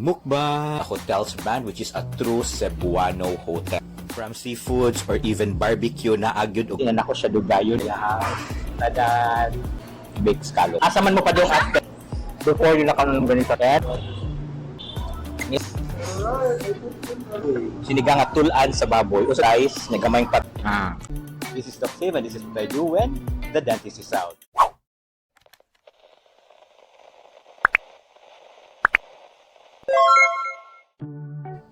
mukbang. A hotel's brand, which is a true Cebuano hotel. From seafoods or even barbecue na agyud og nako siya dugayon ilaha. Tadan! Baked scallop. Asa man mo pa dong after? Before yun na kanong ganito. Sinigang nga tulan sa baboy. Usa rice, nagamay pat. Ah. This is Doc Save and this is what I do when the dentist is out.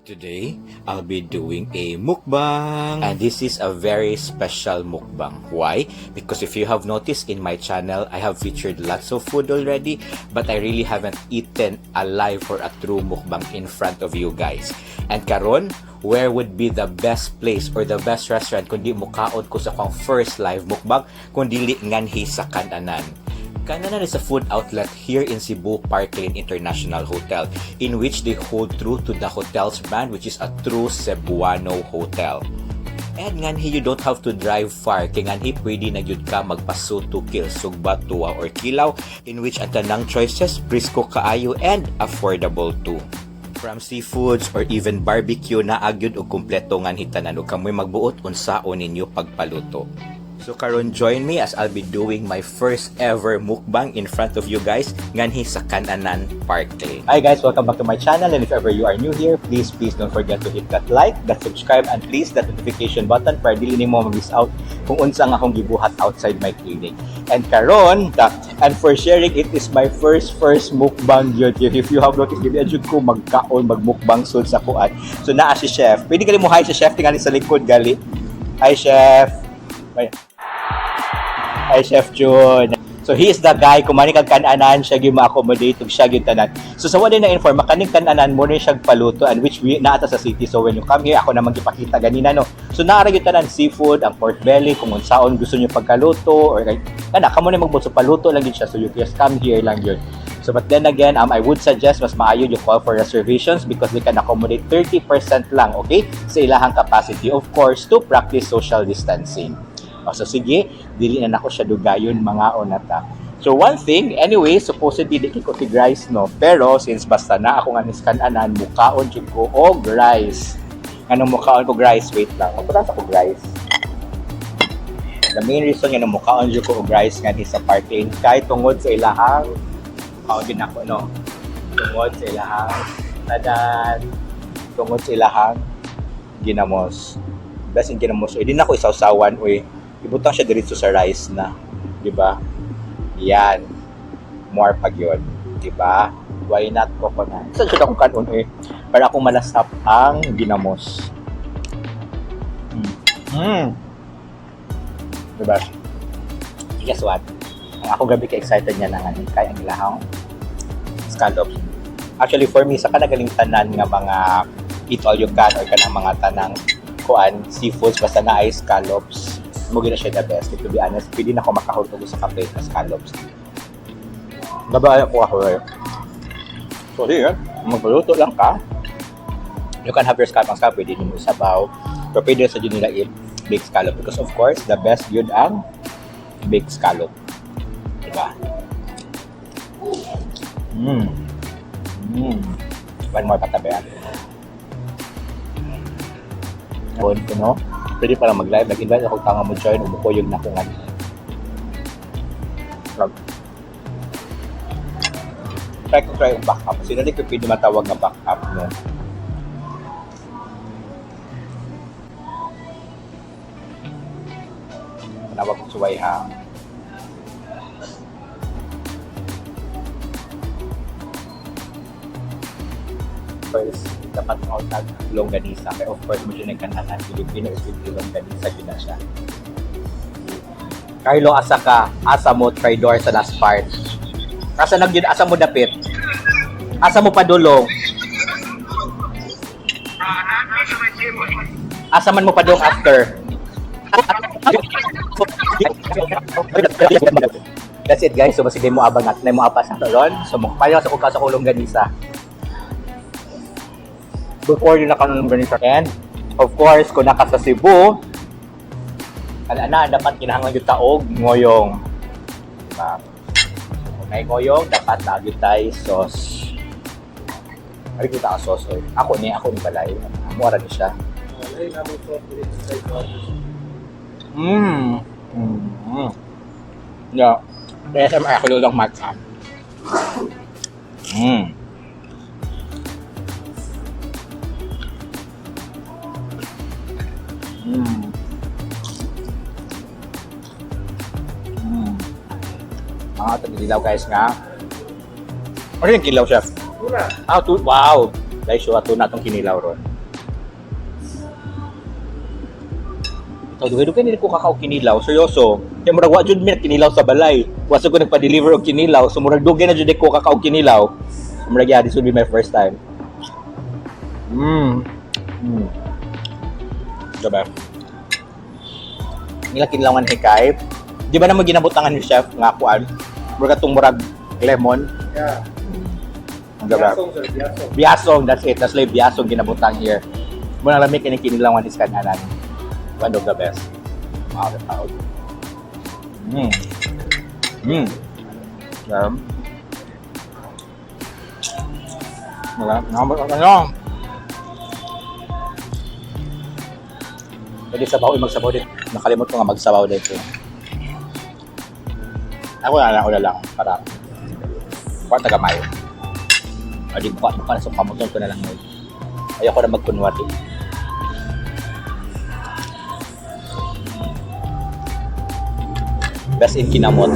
Today, I'll be doing a mukbang. And this is a very special mukbang. Why? Because if you have noticed in my channel, I have featured lots of food already, but I really haven't eaten alive for a true mukbang in front of you guys. And karon, where would be the best place or the best restaurant kundi mukaon ko sa akong first live mukbang kundi nganhi sa Kananan. Kananan is a food outlet here in Cebu Parklane International Hotel, in which they hold true to the hotel's brand, which is a true Cebuano hotel. And nganhi you don't have to drive far kay nganhi pwede na gyud ka magpasuto kill, sugba, tuwa or kilaw, in which ang tanang choices presko kaayo and affordable too. From seafoods or even barbecue na agyud og kumpleto nganhi tanan ug kamoy magbuot unsaon ninyo pagpaluto. So karon, join me as I'll be doing my first ever mukbang in front of you guys nganhi sa Kananan Park Lane. Hi guys, welcome back to my channel, and if ever you are new here, please, please don't forget to hit that like, that subscribe and please that notification button para dili nimo ma-miss out kung unsa nga akong gibuhat outside my clinic. And karon, and for sharing, it is my first first mukbang gyud. If you have noticed, dili jud ko magkaon magmukbang sud sa kuan. So naa si chef. Pwede gali mo hi sa chef tingali sa likod gali. Hi, chef. Bye. Hi, Chef Jun. So he is the guy kung mani kag kananan siya gyud ma-accommodate ug siya gyud tanan. So sa wala na inform makaning kananan mo ni siya paluto and which we naa ta sa city. So when you come here, ako naman gipakita ganina, no. So naa ra gyud tanan seafood, ang pork belly kung unsaon gusto niyo pagkaluto or kay kana kamo na magbuot, so paluto lang gyud siya. So you just come here lang yun. So but then again, I would suggest mas maayo you call for reservations because they can accommodate 30% lang, okay, sa ilahang capacity, of course, to practice social distancing. O, so sige, dili na nako siya dugayon, mga ta. So one thing, anyway, supposedly di ko tig rice, no. Pero since basta na ako nga kananan, mukaon jud ko og rice. Nganong mukaon ko rice? Wait lang. Magpunta sa ko rice. The main reason nga mukaon jud ko og rice nga sa Park Lane kay tungod sa ilahang kaon din ako, no. Tungod sa ilahang tadan, tungod sa ilahang ginamos. Best in ginamos. Uy, di na ko isawsawan, uy. Ibutang siya diretso sa rice na, di ba? Yan. More pag yun. Di ba? Why not coconut? Saan siya akong kanon eh? Para akong malasap ang ginamos. Diba? Guess what? Ang ako gabi ka excited niya na nga kay ang ilahang scallops. Actually, for me, sa kanagaling tanan nga mga eat all you can or kanang mga tanang kuan seafoods, basta na ay scallops mo gina siya the best. To be honest, pwede na ako makahulog sa kape na scallops. Gaba ko ako eh. So here, magpaluto lang ka. You can have your scallop. Ang scallop, pwede mo isabaw. Pero pwede sa nila i-baked scallop because, of course, the best yun ang baked scallop. Diba? One more patabi. Bon, no? Pwede pa lang mag-live. Nag-invite ako tanga mo join. Umukuyog na ko nga. Try ko try yung backup. Sino di ko pwede matawag nga backup, no? Manawag ko suway, ha. First, dapat mo tag longganisa. Kaya of course, mo siya nagkananan. Filipino is with longganisa, yun na siya. Carlo, asa ka? Asa mo traidor sa last part? Asa nag asa mo dapit? Asa mo padulong? Asa man mo padulong after? That's it, guys. So basig mo abang at na mo apa sa ron. So mo payo sa kung sa kulong ganisa. Before yun na longganisa. And of course, kung naka sa Cebu, kana dapat kinahanglan gyud taog ngoyong. Diba? So, kung may ngoyong, dapat lagi tay sauce. Ari kita ang sauce oy. Ako ni balay. Amo ra ni siya. Wala yung among sauce dili sa sauce. Yeah. ASMR ako lang matcha. Mga tagililaw, guys, nga. Ano yung kilaw, chef? Tuna. Ah, wow! Guys, so ato na itong kinilaw ron. Ito, dugay-dugay nila ko kakao kinilaw. Seryoso. Kaya murag wa jud mi kinilaw sa balay. Wa sa ko nagpa-deliver og kinilaw. So murag dugay na jud ko kakao kinilaw. So, murag yeah, this would be my first time. Diba? Nila kinilaw nga hikay. Di ba naman ginabutangan ni chef nga kuan? Murag atong murag lemon. Yeah. Diba? Biasong, sir, biasong. Biasong, that's it. That's like biasong ginabutang here. Muna lamig kini kinilawan is kananan. One of the best. Wow, that's out. Wala. Ano? Pwede sabaw, magsabaw din. Nakalimot ko nga magsabaw din. Ako na lang, ako na lang. Para, kwarta gamay. O di buka, buka na sa pamuton ko na lang ngayon. Ayoko na magkunwari. Best in kinamot.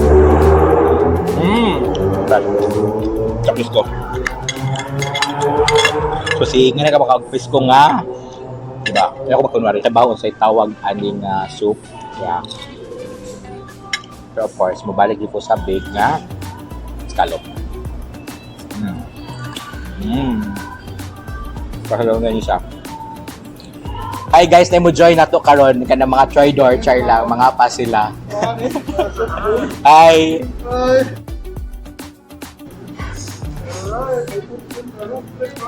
Brad. Sa pisko. So si nga na ka pisko nga. Diba? Ayoko magkunwari. Sabaw sa tawag aning soup. Yeah. Pero of course, mabalik din po sa bake nga scallop. Pakalaw na niyo siya. Hi guys, na mo join nato karon kanang mga traidor, char lang, mga pa sila. Hi.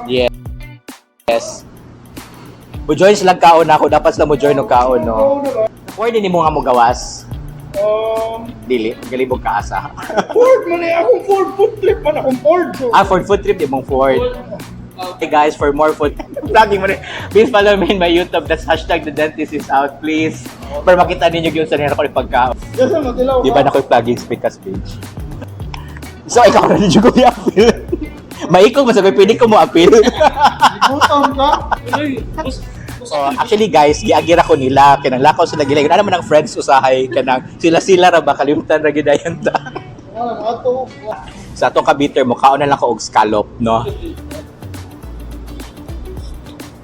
Ay. Yes. Mo join sila kaon ako, dapat sila mo join og kaon, no. Pwede nimo nga mo gawas. Dili, galibog ka asa. Ford man eh, akong Ford food trip man akong Ford. So, Ah, for food trip di mong Ford. Hey guys, for more food vlogging mo rin. Please follow me in my YouTube. That's #TheDentistIsOut, please. Para makita ninyo yung sa nila ko pagkaon. Yes, ano, dilaw Di ba na ko'y plugging speak as page? So, ikaw na ninyo ko i-appeal. Maikog mo sabi, pwede ko mo appeal. Gutom ka? Oh, actually guys, giagira ko nila, kanang lakaw sila gila. Ano man ang friends usahay kanang sila-sila ra ba kalimtan ra gidayon ta. Wala, ato. Sa atong kabiter mo kaon na lang ko og scallop, no.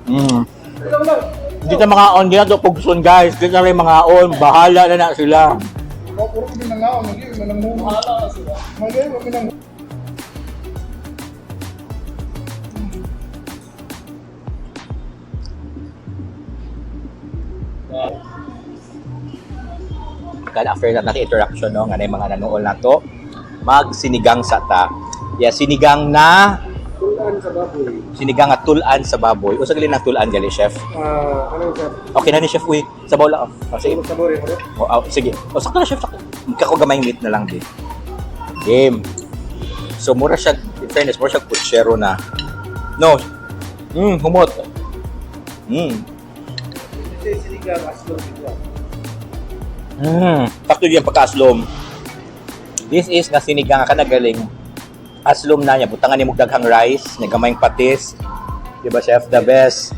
Ikaw lang. Hindi na mga on, di na to pugson guys. Di na rin mga on, bahala na na sila. Oh, puro kami nangaon, magi manang Bahala na sila. Magi kami nang Kan after na natin interaction no, nga na yung mga nanool na to, magsinigang sa ta. Yeah, sinigang na Tulaan sa baboy. Sinigang nga tulan sa baboy. Usa gali ng tulan gali, chef? Ah, ano sa Okay na ni chef uy. Sabaw lang. Oh, sige. sa baboy mo? Oh, oh, sige. O sakto na chef, sakto. Kako gamay meat na lang di. Game. So mura siya, in fairness, mura siya kutsero na. No. Humot. Kasi sinigang aslong bigla. Sakto yung pagka-aslom. This is nga sinigang ka nagaling. Aslom na niya. Butangan ni daghang rice, niya gamayng patis. Di ba, chef? The best.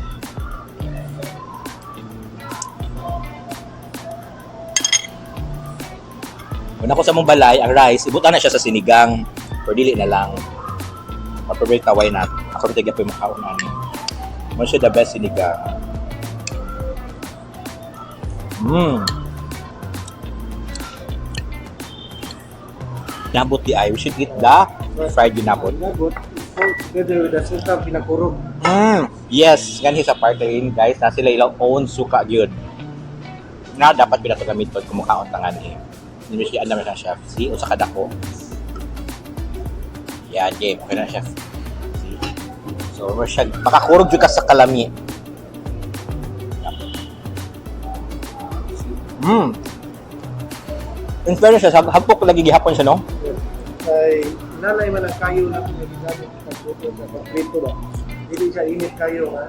Kung ako sa mong balay, ang rice, ibutan na siya sa sinigang. Or dili na lang. Paprobate ka, why not? Ako rin tayo po yung makaon ani. Mo siya the best sinigang. Ginabot di ay. We should eat the fried ginabot. Ginabot. Together with the suka pinakurog. Yes, ganhi sa Park Lane, guys, na sila ilang own suka gyud. Nga dapat pinato gamiton kung mukhaon tangan eh. Hindi siya alam na chef. See, usa ka dako. Yan, game. Okay na, chef. See? So, mo siya makakurog jud ka sa kalami. In fairness, siya, hapok lagi gihapon siya, no? Yes. Kay nanay man ang kayo na kung nagigamit sa pagluto sa pagprito ba. Dili siya init kayo ha.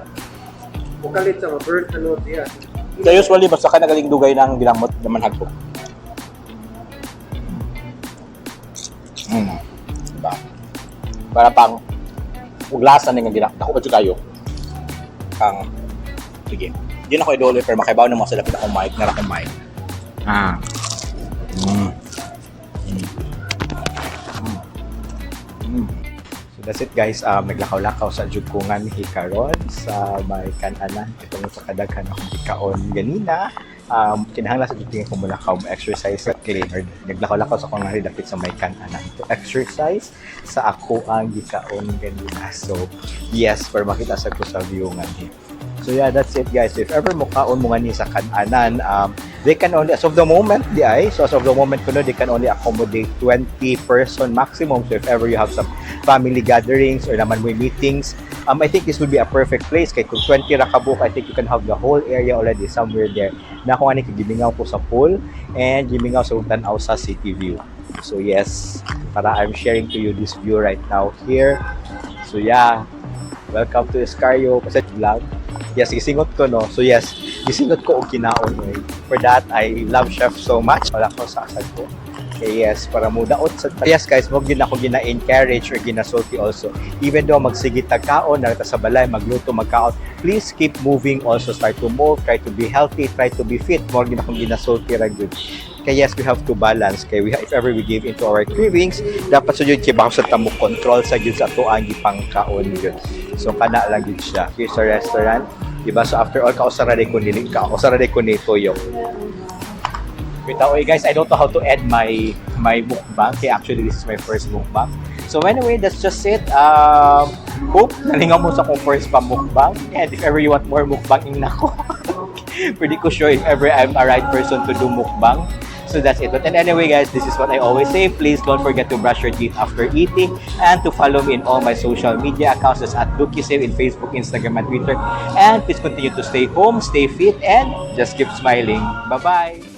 Mukalit sa ma-burn sa loob niya. So usually, basta ka nagaling dugay ng ginamot naman hagpo. Diba? Para pang ug lasa ni nga gina. Dako pa jud kayo. Kang sige. Di na ko idolo pero makaibaw na mo sa lapit akong mic, nara akong mic. Ah. So that's it, guys. Naglakaw-lakaw sa jud ko nga ni karon sa may kananan itong sa kadaghan akong gikaon ganina. Kinahanglan sa jud ko mulakaw, exercise sa clean or naglakaw-lakaw sa akong nga dapit sa may kananan to exercise sa ako ang gikaon ganina. So yes, para makita sa ko sa view nga ni. So yeah, that's it, guys. If ever mukaon mo nga ni sa kananan, they can only, as of the moment, di ay, so as of the moment kuno, they can only accommodate 20 person maximum. So if ever you have some family gatherings or naman may meetings, I think this would be a perfect place. Kay kung 20 ra ka buok, I think you can have the whole area already somewhere there. Na kung ani gimingaw ko sa pool and gimingaw sa tan-aw sa city view. So yes, para I'm sharing to you this view right now here. So yeah, welcome to Escario kasi vlog. Yes, gisingot ko, no. So yes, gisingot ko og kinaon eh. For that, I love Chef so much. Wala ko sa asad ko. Okay, yes, para mo daot sa. Yes guys, mo gid ako gina-encourage or ginasulti also. Even though magsige tag kaon, narita sa balay, magluto, magkaon, please keep moving also. Start to move, try to be healthy, try to be fit. Mo gid akong ginasulti ra gyud. Kaya yes, we have to balance. Kaya we, if ever we give into our cravings, dapat sa jud kay baka sa tamo control sa gyud sa ato ang gipangkaon gyud. So kana lang gyud siya. Here's a restaurant. Diba? So after all, kausa ra ko nili, kausa ra ko ni tuyok. Wait, okay guys, I don't know how to end my mukbang. Kaya actually, this is my first mukbang. So anyway, that's just it. Hope nalingaw mo sa akong first pa mukbang. And if ever you want more mukbang, ingna ko. Pretty ko sure if ever I'm a right person to do mukbang. So that's it. But and anyway, guys, this is what I always say. Please don't forget to brush your teeth after eating and to follow me in all my social media accounts. That's @LukiSave in Facebook, Instagram, and Twitter. And please continue to stay home, stay fit, and just keep smiling. Bye-bye.